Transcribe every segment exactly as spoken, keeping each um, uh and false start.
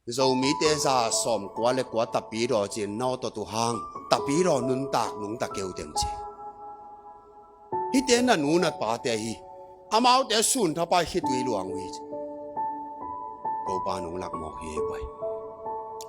Zomite za sawm kua le kua tapidaw cin nawtaw tu hang, tapidaw nuntak nungta keu teng ci. Hihte na nu na pate hi. Amaute sun thapai khitui luang uh hi ci. Topa nong lak mawk hi ei pai.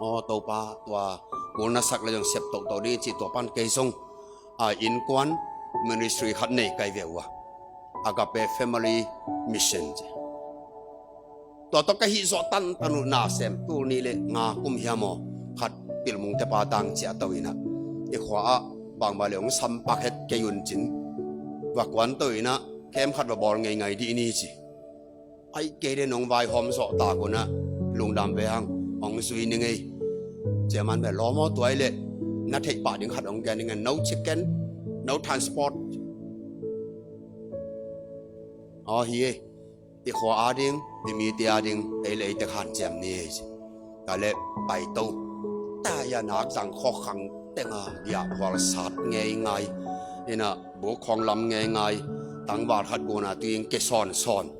Aw Topa, tua kul na sak le zong sep tohtoh ding ci. Tua pan kei zong a innkuan ministry khat nei kai ve uh a, Agape Family Mission ci. Tua tawh ka hih zawh tantan uh na sem tul nih le nga kum hiam aw, khat pilmungte pa tang ciah to inah i khua ah bangmah le hong sampak het kei un cin. Va kuan to inah kem khat va bawl ngeingai dih ni ci. Ai kei de nong vaihawm zawh tak unah lungdam ve hang, hong zui ning ei. Ciaman ve lawm aw, tuai le na theih pah ding khat hong gen ning ei. No chicken, no transport. Aw hi ei. I khua ading, i mite ading, ei le ei tek hanciam ni ei ci. Tua le paito. Tua a nak zang khawk khang tenga diah hual sat ngeingai. Inah buk khawng lam ngeingai. Tangval khat guna tuing ke sawnsawn.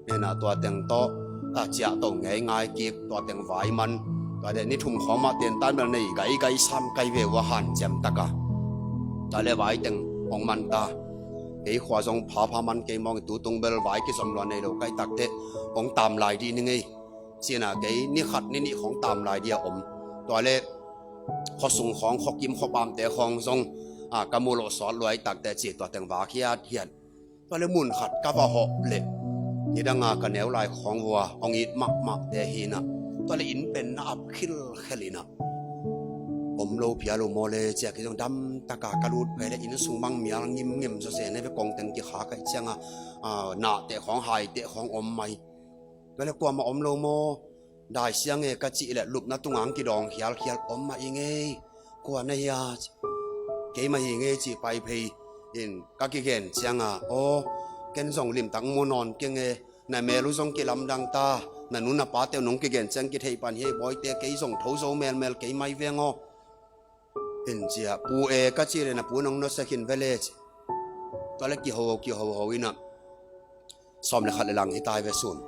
Inah tua teng tawh a ciah to ngeingai kik, tua teng vai man. Tua le ni thum khawng mah tentan bel nei gaigai sam kai ve uh a hanciam taka. Tua le vai teng hong man ta. Kei khua zong phapha man kei mawng i, tutung bel vai kizom lua nei lo kai takteh hong tam lai dih ning ei. Cinah kei ni khat ni nih khawng tam lai dih a om. Tua le khuasung khawng, khuakim khuapamte khawng zong a ka mu loh sawt luai takteh ci, tua teng vak hiathiat. Tua le mun khat ka va hawh leh nidanga ka neu lai khawng vua hong it mahmahte hinah. Tua le inn pen na ap khilkhel inah. Om lo pia lo maw le cia kei zong dam taka ka lut phei le inn sung bang mial ngimngim zawzen ei ve, kong teng kikha kai cianga, ah, nahteh khawng haiteh khawng om mai. Tua le kuamah om lo maw? Dai siang e ka cih le lupna tungang kidawng khialkhial om mah i ngei. Kua na hia? Keimah hi ngei ci pai phei in ka kigen cianga, aw ken zong limtak mu nawn keng e. Na mel uh zong kilamdang ta, na nu na pate uh nong kigen ciang kitheih pan hi ei bawite, kei zong tho zo melmel kei mai veng aw. In cia pu e ka ci le na pu nong nusia khin ve le ci. Tua le kiho kiho ho inah sawm le khat le lang hi tai ve sun.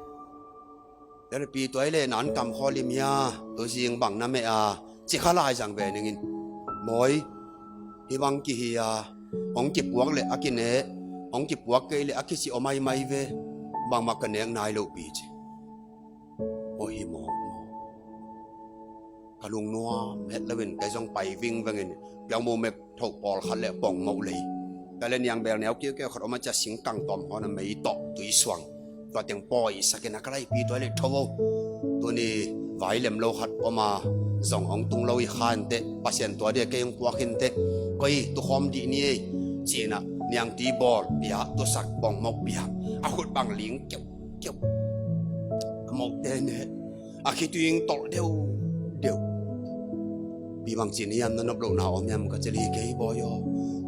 Tua le pi tuai le nan kam khaw lim hia, tu zing bang na meh a ci kha lai zang ve ningin. Bawi, hih bang kihi a, hong kipuak le a kine, hong kipuak kei le a kici om ai mai ve. Bangmah ka nek nai lo pi ci. Aw hi mawk maw? Ka lungnuam het loin kei zong pai vingvengin piangmu mek tho pawlkhat le pongmoh lei. Tua le niangbel neu kiukiau khat om a cia singkang tawm hawn a mei tawh tui suang. Tua teng pawisakin a ka laipi tua le tho o. Tuni vai lem lo khat om a zong hong tung lo i kha inteh, Pasian tua dia kei hong puak inteh. Koi tukhawm dih ni ei. Cinah niangtui bawl pia, tusak pongmoh pia. A khut bang ling keuh keuh. A mawhte ne a khitui ing tolh deuhdeuh. Pi bang ci ni hiam, na nop lohna om hiam ka ci le hi kei bawi aw.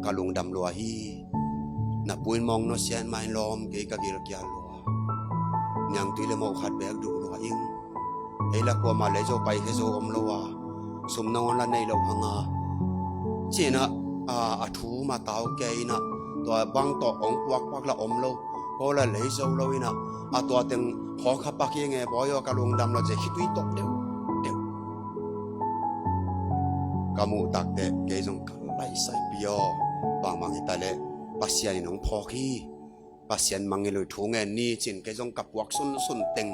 Ka lungdam lua hi. Na pu in mawng nusia in mah in lawm kei ka gilkial lua. Niangtui le mawh khat bek duh lua ing. Ei la kuamah lei zo pai khe zo om lo a, sum nangawn la nei lo hanga. Cinah a, a thu mah tau kei inah tua bang tawh hong puakpuak la om lo. Ko la lei zo lo inah a tua teng khawng kha pak hi nge bawi aw, ka lungdam lo ci khitui tawh deuhdeuh. Ka muh takteh kei zong ka laisai pi aw. Bangmang hi ta leh Pasian in hong phawk hi. Pasian mangngilh uh thu ngen ni cin kei zong ka puak sunsun teng.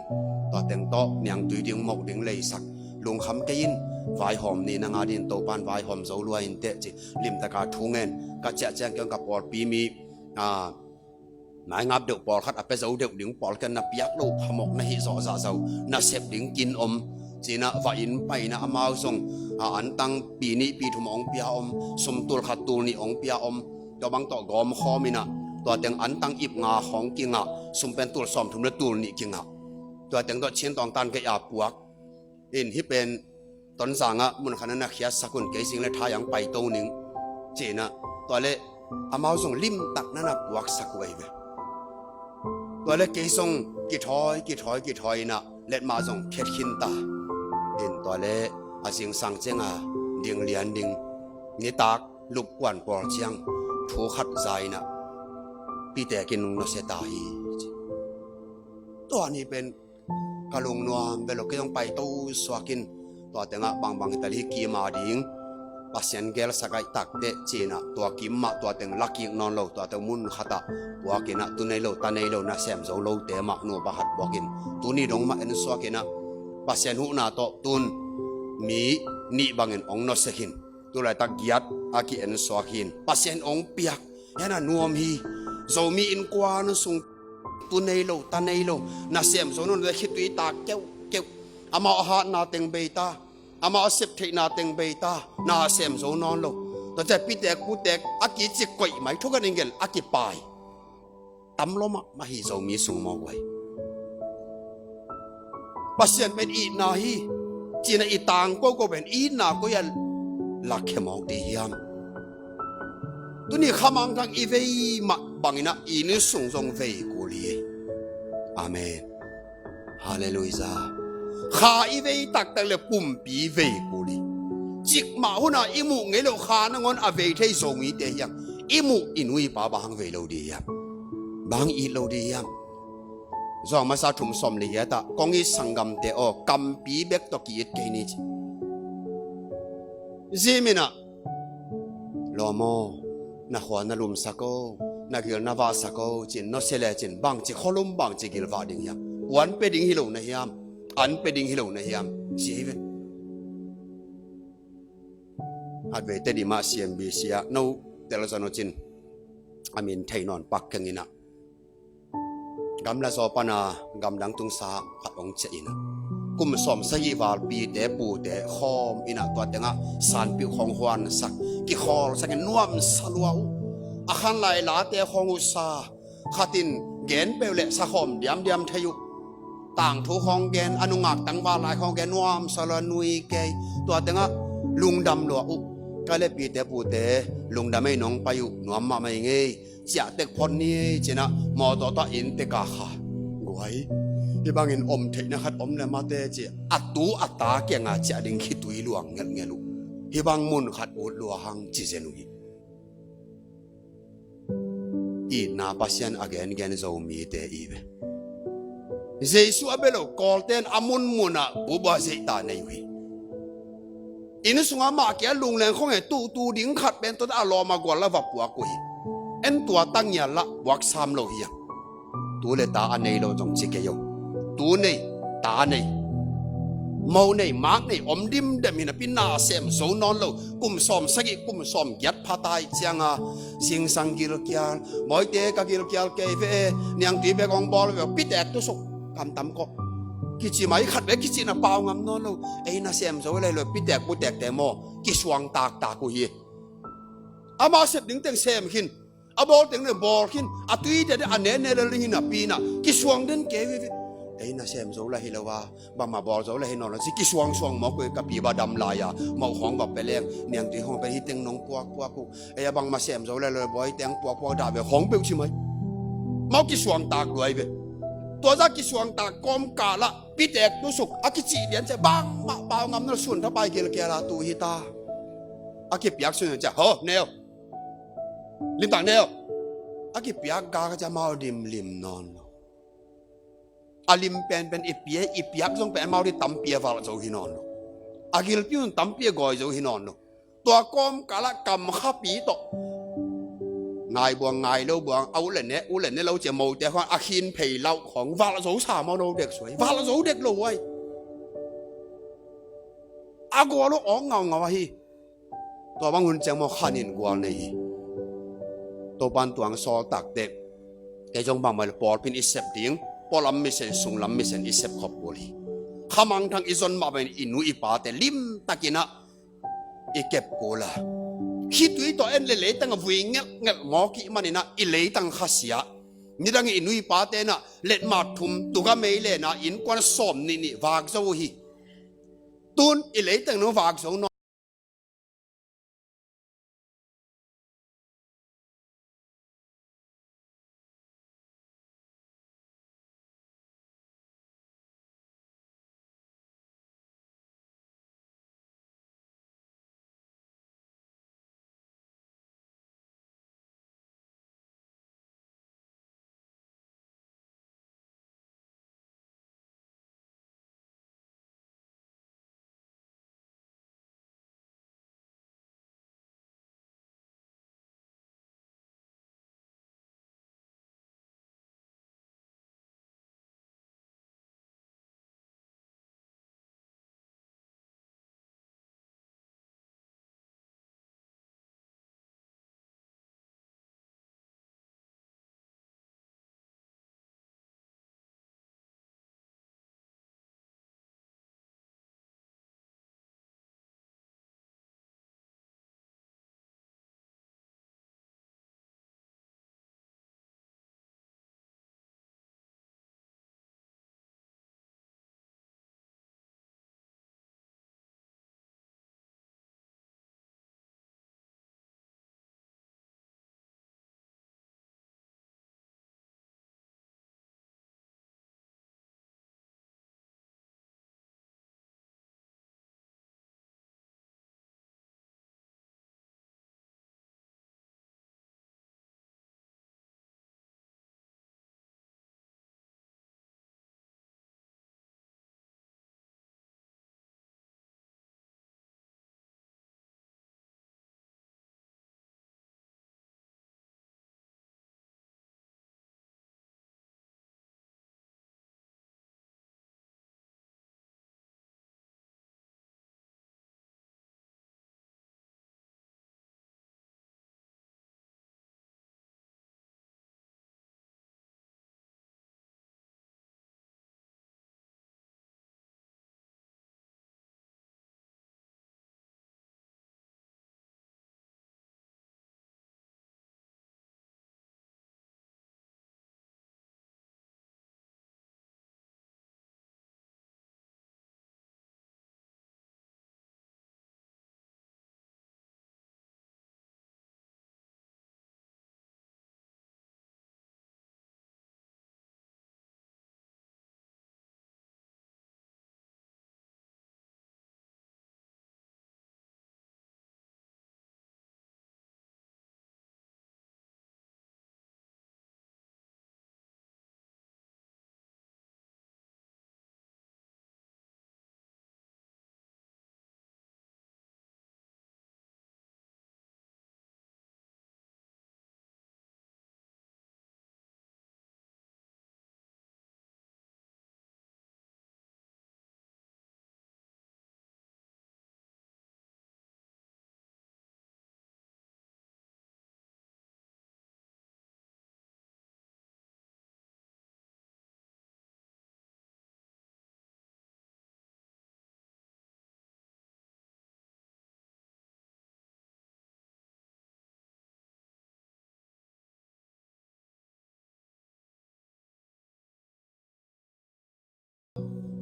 Tua teng tawh niangtui ding mawh ding leisak. Lungkham kei in, vaihawm ni na nga dingin Topan vaihawm zo lua inteh ci. Limtaka thu ngen ka ciah ciang kei zong ka pawlpi mi, a, maingap deuh pawlkhat a pia zo deuh ding pawlkhat na piak lo phamawh na hih zawh zahzo na sep ding kin om. Cinah va inn paina amau zong, a, antang pi nih pi thum a hong pia om, sum tul khat tul nih a hong pia om. Tua bang tawh gawm khawm inah tua teng antang ip nga khawng kingah, sum pen tul sawm thum le tul nih kingah. Tua teng tawh Chin tawngtan kei a puak in hih pen Tonzang ah mun khat na na khiatsak un, kei zing le thai ang paito ning. Cinah tua le amau zong limtak na na puaksak uh ei ve. Tua le kei zong kithawi kithawi kithawi inah letmah zong khet khin ta. In tua le a zingsang cianga ding lian ding nitak lupkuan pawl ciang thu khat za inah pitekin nusia ta hi. Tua ni pen ka lungnuam ve lo, kei zong paito suak in. Tua tengah bangbang hi ta leh hih kim a ding Pasian gelsak ahih takteh ci-in ah, tua kim mah tua teng lakik nawn lo, tua teng mun khatah puak in ah, tu nei lo ta nei lo, nasem zo lote mah nu pakhat puak in, tuni dong mah en suak in ah, Pasian huhna tawh tun mi nih bangin hong nusia khin. Tu laitak giat a ki-en suak hi in, Pasian hong piak hi in ah, nuam hi. Zomi innkuan sung tu nei lo ta nei lo, nasem zo nawn lo, khitui tak keuhkeuh. Amau a hatna teng bei ta, amau a sep theihna teng bei ta, nasem zo nawn lo. Tua ciang pitek putek a kici koih mai, thu khat in gel a kipai tam lua mahmah hi Zomi sung maw guai. Pasian pen itna hi ci-in ah i tangko ko pen itna koi ah lakkhia mawk ding hiam? Tuni kha mangthang i vei mah bangin ah i inn sung zong vei kul hi. Amen. Halleluiah. Kha i vei taktak leh pumpi vei kul hi. Cikmah hun ah i muh ngei loh kha nangawn a vei thei Zomite hi hang. I muh i nu i pa bang hang vei lo ding hiam? Bang hang it lo ding hiam? Johan masa thum sawm leh giat ah, kong it sanggamte aw, kampi bek tawh ki-it kei ni ci. Zim in ah, lawm aw, na khua na lumsak o, na gil na vahsak o ci-in nusia lecin bangci khualum, bangci gilvah ding hiam? Puan pia ding hi lo na hiam? An pia ding hi lo na hiam? Ci hi ve. Khatvei Tedim ah C M B C ah no telzan uh cin, a min thei nawn pak keng in ah, gamla zaw pan a gamdang tungsa khat hong ciah in ah, kum sawm sagih val pite pute khawm in ah, tua tengah sanpiuh khawng huansak, kikhawlsak in nuamsa lua uh. A khanlai late khawng uh sa khat in gen peuh leh sa khawm diamdiam thei uh. Tangthu khawng gen, a nungak tangval lai khawng gen, nuamsa lua, nui kei. Tua tengah lungdam lua uh. Kei leh pite pute, lungdam ei, nong pai uh, nuam mahmah ing ei. Ciah tek phot ni ei ci-in ah mawtaw tawh inn tek a kha. Guai, hih bangin om theihna khat om leh mate ci, a tu a ta kiangah ciah ding khitui luang ngelhngelh uh. Hih bang mun khat ut lua hang ci zen uh hi. Itna Pasian a gengen Zomite i ve. Jesu a bia lo Kawlte in a munmun ah buhbuah zeihta nei uh hi. Inn sungah mah kia lungleng khong e, tuhtu ding khat pen tua a lawm a gual la va puak uh hi. En tua tangial lah puak sam lo hi hang. Tu le ta a nei lo zong ci kei o. Tu nei, ta nei, mo nei, mak nei om dimdem hi napi, nasem zo nawn lo. Kum sawm sagih, kum sawm giat pha ta ahih ciangin, singsang gilkial, mawite ka gilkial kei ve, niangtui bek hong bawl ve, pitek tusuk, kamtam kawh. Kici mai khat ve, kicihna pau ngam nawn lo. Ei nasem zo lai lo, pitek putekte maw, kisuang taktak uh hi. Ama sep ding teng sem khin, a bawl teng le bawl khin, a tui dede a nene le ling in a pi in a kisuang den kei veve. Ei nasem zo la hi lo a, bangmah bawl zo la hi nawn lo ci, kisuangsuang mawk uh hi. Ka pi ba dam lai a, mawh khawng va pia leng, niangtui khawng pia, hih teng nong puakpuak uh. Ei a bangmah sem zo la hi lo, bawi teng puakpuak dah ve khawng peuh ci mai. Mawh kisuang tak luai ve. Tua zah kisuang tak kawmkal ah pitek tusuk a kicih lian ciah, bangmah pau ngam nawn lo, sun thapai gilkial a tu hi ta. A kipiak sun ciah, ho, neu. Limtak neu. A kipiak gak a ciah amau limlim nawn lo. A lim penpen i pia, i piak zong pen amau dih tampi a valh zo hi nawn lo. A gilpi un tampi a gawi zo hi nawn lo. Tua kawmkal ah kamkhapi tawh, ngai buang ngai lo buang, a ut le ne, ut le ne lo ciah, mote khawng a khin phei lauh khawng valh zo sa maw, no dek suai, valh zo dek lo uai. A gawl uh awk ngaungau ahi. Tua bang hun ciang maw khan in gual nei hi. Topa'n tuang sawl takteh, kei zong bangmah le pawlpi in i sep ding, pualam misen, sunglam misen i sep khop kul hi. Kha mangthang i zon mah bangin i nu i pate limtakin ah i kep kul a, khitui tawh en le leitang a vui ngelhngelh mawk ih manin ah i leitang khasia. Nidang i nu i pate in ah letmat thum, tuga mei len a, innkuan sawm nih nih vak zo uh hi. Tun i leitang nung vak zo nawn.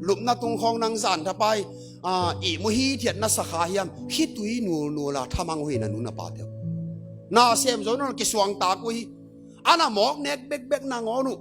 Lupna tung khawng nang zan thapai, ah, ihmu hithiatna sakha hiam? Khitui nulnul a thamang uh hi na nu na pate uh. Na sem zo nol kisuangtak uh hi. A na mawk nek bekbek nangawn uh.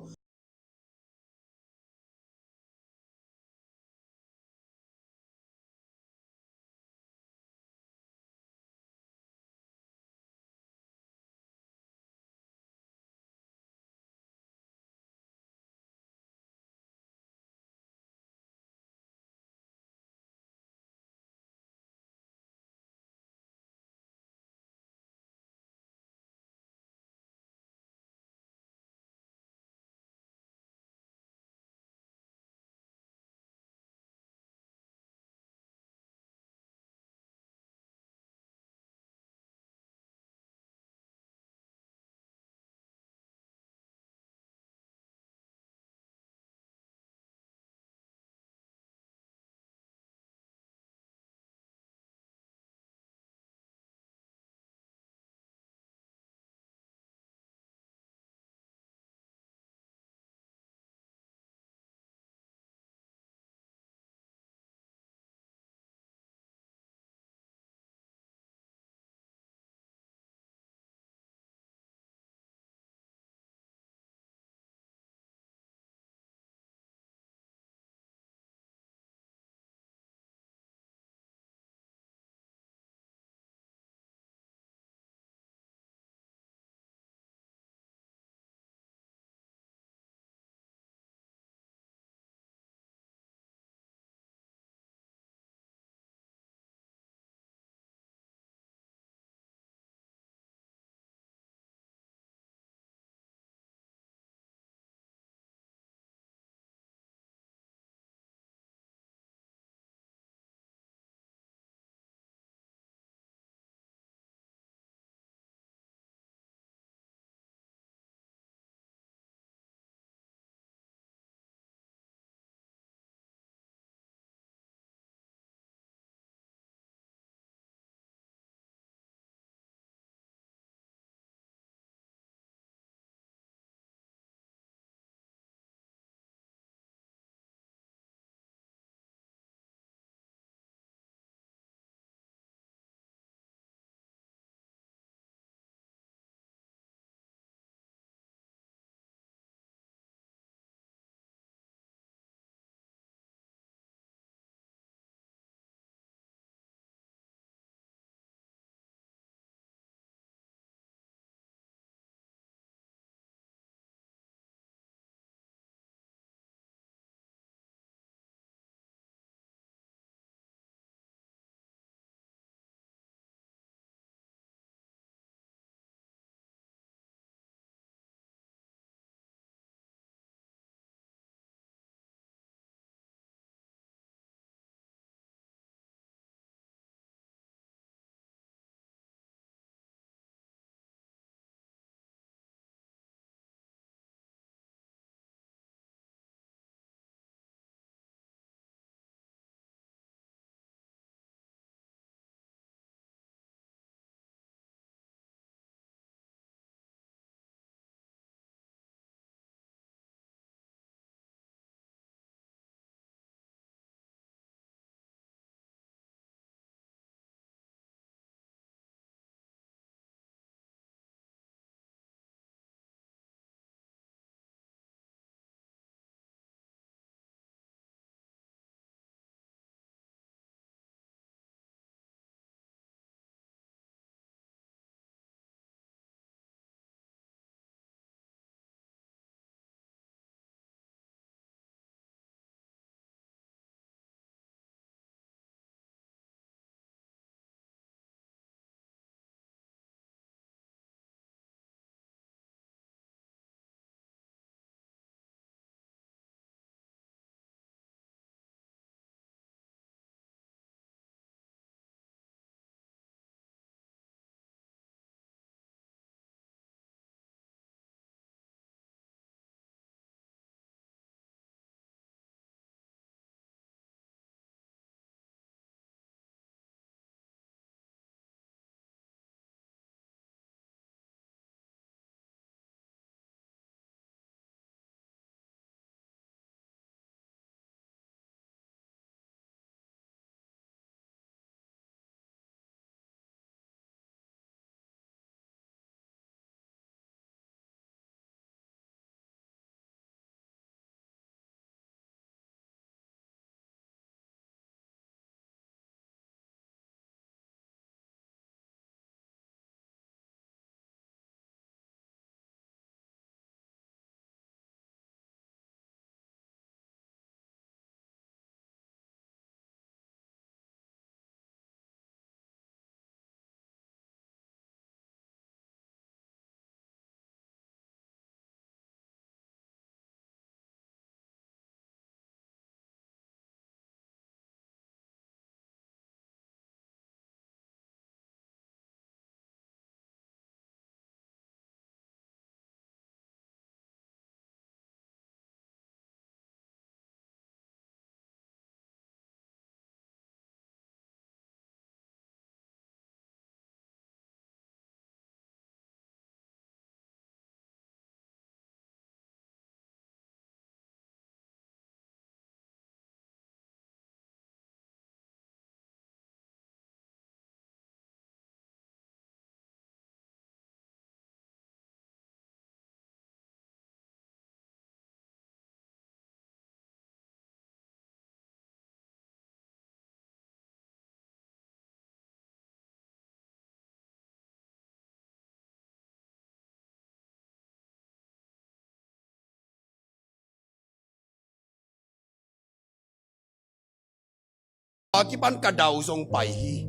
Tua kipan ka dau zong pai hi.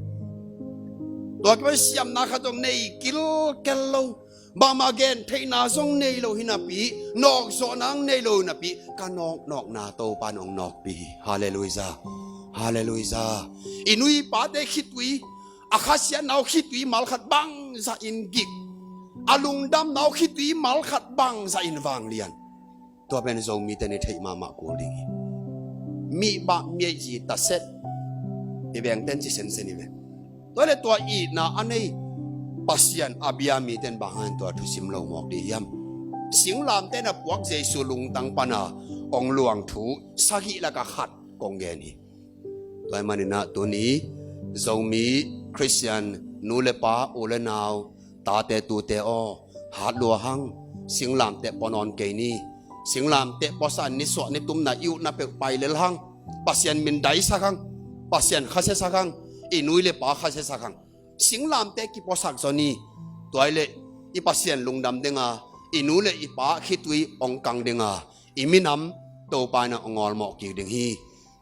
Tua kipan siamna khat zong nei kilkel lo. Bangmah gen theihna zong nei lo hi napi, nawkzawhna zong nei lo hi napi, ka nawknawkna Topa in hong nawkpih hi. Halleluiah. Halleluiah. I nu i pate khitui, a khasiatna uh khitui malkhat bangzah in gik, a lungdamna uh khitui malkhat bangzah in vanglian. Tua pen Zomite in i theih mahmah kul ding hi. Mi bah mi ei zi taset i vengten ci sensen i ve. Tua le tua itna a nei Pasian a bia mite in bang hangin tua thu sim lo mawk ding hiam? Singlamteh in a puak Jesu lungtang pana hong luang thu sagih laka khat kong gen hi. Tua ahih manin ah tuni Zomi Khristian nu le pa, u le nau, tate tute aw, hat lua hang. Singlamteh pua nawn kei ni. Singlamteh puasa, nisuah nitumna i utna peuh pai lel hang. Pasian min daisak hang. Pasian khasiasak hang. I nu i le pa khasiasak hang. Singlamteh kipuasak zaw ni. Tua hi leh i Pasian lungdam ding a, i nu le i pa khitui hong kang ding a, i minam Topa in ah hong awlmawh kik ding hi.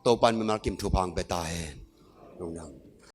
Topa in mimal kim thupha hong pia ta hen. Lungdam.